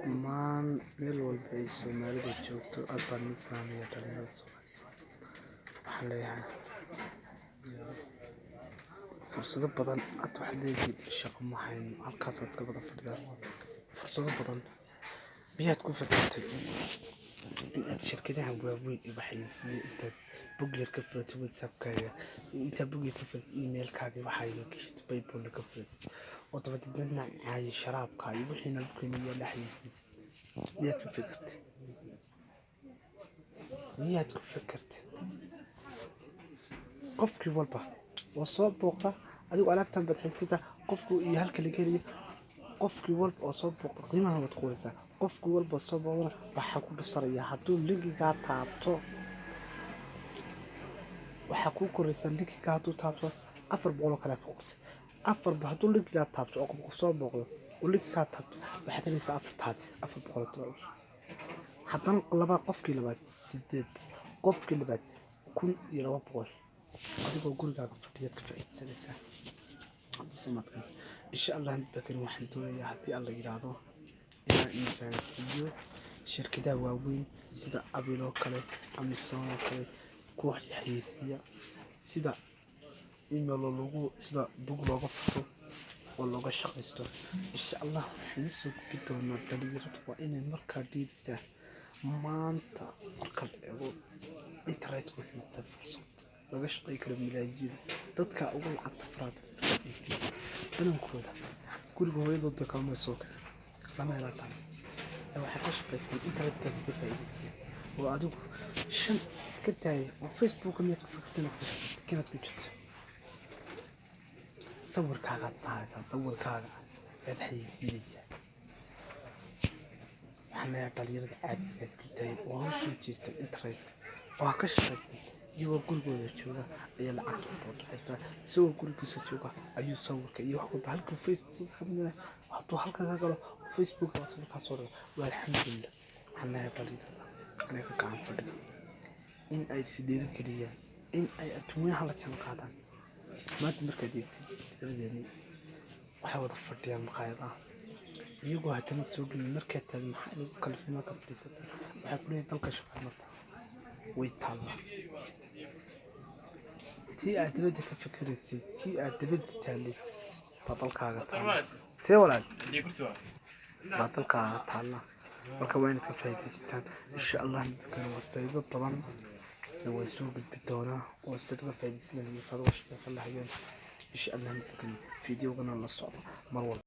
Dhammaan meel walba ay Soomaalida joogto, aad baan idin salaamaya, dhalinyarada Soomaaliyeed. Waxaan leeyahay fursado badan. Hadda waxaad leedihiin shaqo ma hayno, halkaasaad ka wada fadhidaan. Fursado badan miyaad ku fikirtay in aad shirkadaha waaweyn ee waxaysiiya intaad bog yar ka furatid WhatsAppkaaga, intaad bog yar ka furatid emailkaaga, waxaa yar gashatid, PayPal ka furatid, oo dabadeedna nacnacaayo sharaabka iyo wixii nalkeena yaalla xayeysiisid? Miyaad ku fikirtay? Miyaad ku fikirtay? Qofkii walba oo soo booqda adigu alaabtan baad xayeysiisaa, qofku iyo halka laga helayo. Qofkii walba oo soo booqda, qiimahana waad qoraysaa. Qofkii walba oo soo booqdana waxaa ku dhufsanaya hadduu linkigaa taabto, waxaa kuu koraysaa linkigaa hadduu taabto 400 oo kale ku qortay. Afar hadduu linkigaa taabto oo qof soo booqdo oo linkigaa taabto, waxaad helaysaa afartaadi $400. Haddana laba qofkii labaad 800, qofkii labaad 1200. Adigoo gurigaaga fadhiyaad ka faa'iidaysanaysaa somadkan. Insha Allah bakani waxaan doonayaa, haddii Alla yidhaahdo, inaan idin fahansiiyo shirkadaha waaweyn sida Apple oo kale, Amazon oo kale, kuwa xayeysiiya, sida email lagu, sida bog looga furto oo looga shaqaysto. Insha Allah waxaan soo gudbi doonaa. Dhalinyaradu waa inay markaa dhiirisaa. Maanta marka la eego internetka, wuxuu noqday fursad laga shaqeyn karo malaayiin. Dadka ugu lacagta faraha badan markaad eegtid, badankooda guriga hooyadood kama soo kacin, lama helaan ee waxay ka shaqaystaan internetkaasi, ka faa'iidaysteen. Oo adigu shan iska daaya oo Facebook miyaad ku fikirtay inaad ka shaqaysid, kinaad ku jirto? Sawirkaagaad saaraysaa, sawirkaaga ayaad xayeysiinaysaa. Waxaan leeyahay dhalinyarada caajiska iska daaya oo ha u soo jeestaan internetka oo ha ka shaqaystaan. Iyagoo gurigooda jooga ayaa lacagta u soo dhacaysaa. Isagoo gurigiisa jooga ayuu sawirka iyo wax walba halkuu Facebook ka mid ah hadduu halkan ka galo oo Facebook sawirkaa soo dhigo, waa alxamdulillah. Waxaan leeyahay dhalinyarada inay ka kacaan fadhiga, in ay is dhiirigeliyaan, in ay adduunyaha la jaan qaadaan. Maanta markaad eegtid, dhalinyaradeeni waxay wada fadhiyaan maqaayadaha, iyagoo haddana soo gelin. Markaad tahay maxaa inagu kalifay markaa fadhiisataa, waxay ku leeyihin dalka shaqo ma taha. Way taallaa tii aad dibadda ka fikiraysay, tii aad dibadda taallay baa dalkaaga taalla. Tee walaal baa dalkaaga taalla. Marka waa inaad ka faa'iidaysataan. Insha Allah midkan wastaybo badan waan soo gudbi doonaa oo sidaad uga faa'iidaysan lahayd, saad uga shaqaysan lahaydeen. Insha Allah midkan videogana la socdo mar walba.